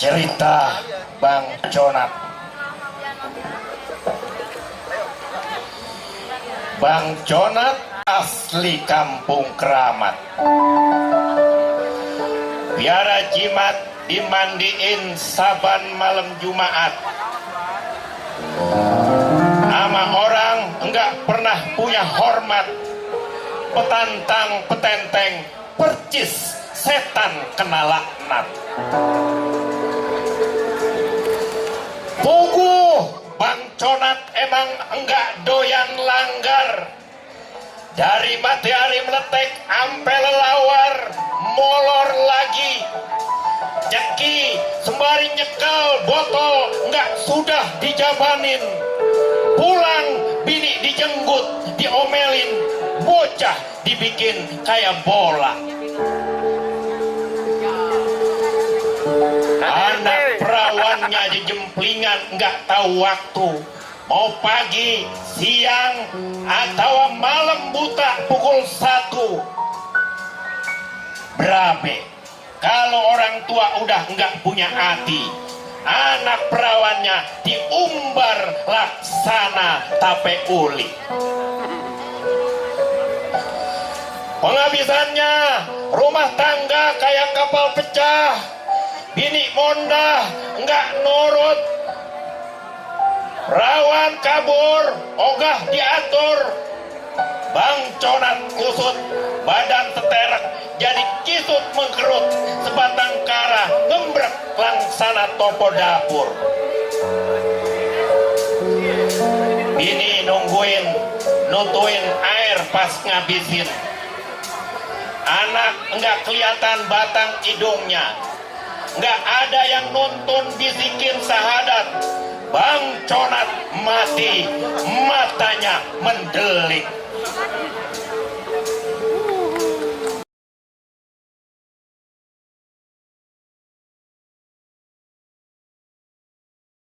cerita Bang Conat. Bang Conat asli kampung Keramat. Biara jimat dimandiin saban malam Jumat. Nama orang enggak pernah punya hormat. Petantang petenteng percis setan kena laknat. Puguh Bang Conat emang enggak doyan langgar. Dari matahari meletek ampe lelawar molor lagi. Jeki sembari nyekel botol enggak sudah dijabanin. Pulang bini dijenggut, diomelin, bocah dibikin kayak bola. Anak perawannya dijemplingan nggak tahu waktu. Mau pagi, siang, atau malam buta pukul 1. Berabe, kalau orang tua udah nggak punya hati, anak perawannya diumbar laksana tape uli. Penghabisannya rumah tangga kayak kapal pecah. Bini mondah nggak nurut. Rawan kabur, ogah diatur. Bang Conat kusut, badan teterek, jadi kisut mengkerut. Sebatang kara ngembrek langsana topo dapur. Bini nungguin, nutuin air pas ngabisin. Anak enggak kelihatan batang hidungnya. Enggak ada yang nuntun bisikin syahadat. Bang Conat mati, matanya mendelik.